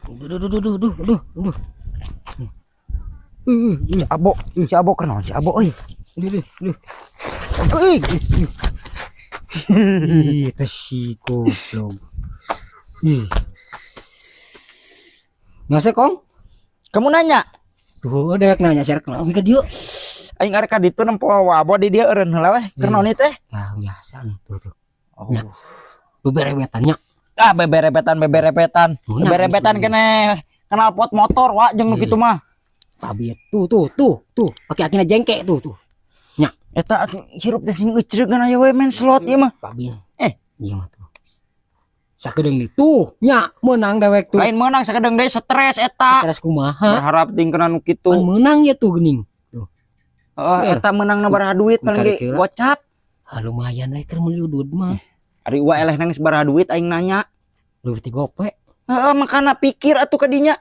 Duh duh duh duh duh duh duh. Si Abo, si Abo kunaon si Abo euy? Duh duh duh. Euy. Ih, teh si goblok. Ih. Ngase kong? Kamu nanya? Tuh, dewek nanya sia kunaon ka dieu? Aing arek ka ditu nempo Abo di dieu eureun heula weh. Keur naon teh? Ah, biasa tuh tuh. Oh. Nya. Beberebetannya. Ah, beberebetan beberebetan. Menang, Beberebetan geus kene knalpot motor wa jeung nu Ih. kitu mah. Tabi tuh tuh tuh tuh pakai akina jengke tuh tuh. Eta hirup teh sing eucreug aya we main slot ieu mah. Babi. Eh. Iya mah tuh. Sakedeung nih tuh nya menang dewek tuh. Lain menang sakedeung deui stres eta. Stres kumaha? Berharap ting kena nu kitu. Pan menang ya tuh geuning. Heeh, Eh. eta menang baraha duit paling ge Tarik heula. gocap. Ah, lumayan we keur meuli udud mah. Ari uwa eleh nangis baraha duit aing nanya. Leuwih ti gope. Heeh, makana pikir atuh ka dinya.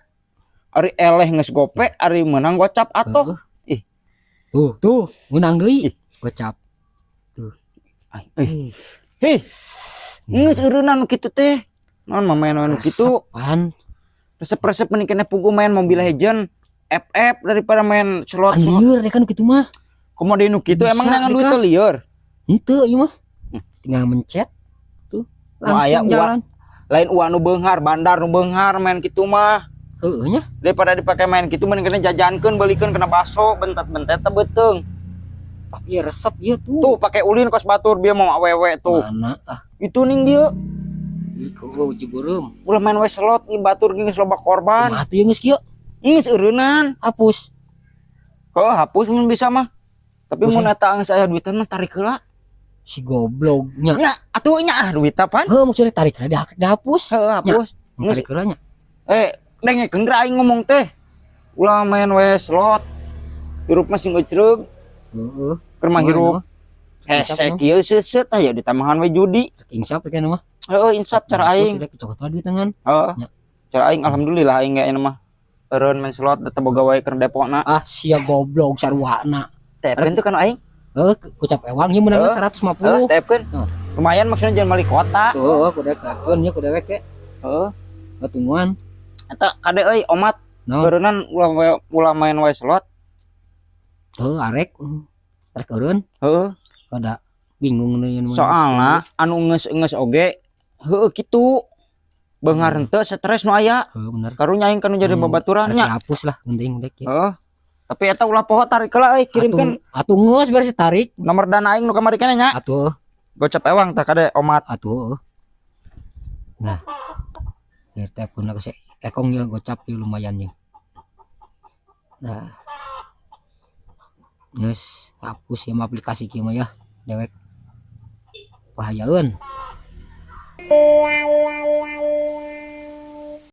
Ari eleh geus gope, ari menang gocap atoh. Heeh. Ih. Tuh, tuh, menang deui. Ih. Gocap. Ay, eh. Hih. Geus eureunnan nu kitu teh. Naon mah main nu kitu. Pan, Resep-resep mending kena pugu main Mobile Legend, FF daripada main slot. Pan lieur deh kan kitu mah. Komo deui nu kitu Bisa, emang nangan duit deh, teh lieur. Henteu ieu mah. Tinggal mencet tuh. Nu aya Langsung uang. jalan. Lain uang nu beunghar, bandar nu beunghar main kitu mah. Heueuh nya. Daripada dipakai main kitu mending kena jajankeun beulikeun kena baso bentet-bentet teh beuteung. Tapi ya resep ieu tuh. Tuh pakai ulin kos batur bieu mau awewe tuh. Mana ah Itu ning dia. ieu keueuh jibeureum. Ulah main we slot ieu batur geus loba korban. Kumaha tuh geus kieu? Geus eureunnan. Hapus. Heuh, hapus mun bisa mah. Tapi Hapus, mun eta geus aya duitan mah tarik heula. Si gobloknya. Nya, atuh nya ah duit apaan? Heuh maksudnya tarik heula dihapus. Heuh, hapus. Tarik heula nya. Eh, dengekeun geura aing ngomong teh. Ulah main we slot. Hirup mah sing eucreug, Heeh. keur mah hirup. Hese kieu seuseut aya ditambahan we judi. Insaf kan mah. Heuh, insaf cara aing. Sudah kecokot lah duit tangan. Heeh. Nya. Cara aing alhamdulillah aing ge mah. Eureun main slot da teu boga wae keur depokna. Ah sia goblok sarwana. Tepkeun tuh kan aing. Heuh, gocap ewang ieu meunangna Heuh. 150. Heuh, tepkeun. Heuh. Lumayan maksudnya jangan balik kota. Tuh, kudu kakeun nya kudu dewek ge. Heeh. Tungguan. Eta kade euy omat. Naon? Eureunnan ulah main wae slot. Heuh, arek. Arek eureun. Heeh. Kada bingung nih yang Soalna anu geus-geus oge heueuh kitu. Beunghar henteu stres nu aya. Heuh bener. Karunya aing kanu jadi babaturan Arek nya. dihapus lah penting dek ya. Heeh. Tapi eta ulah poho tarik heula euy, kirimkeun Atuh geus beres tarik. Nomor dana aing nu kamari keneh nya. Atuh, Gocap ewang tah kade omat. Atuh. Nah. Biar teh pun aku ekong ya gocap ya lumayan ya. Nah. Geus hapus ya mah aplikasi kieu mah ya dewek. Bahayaeun.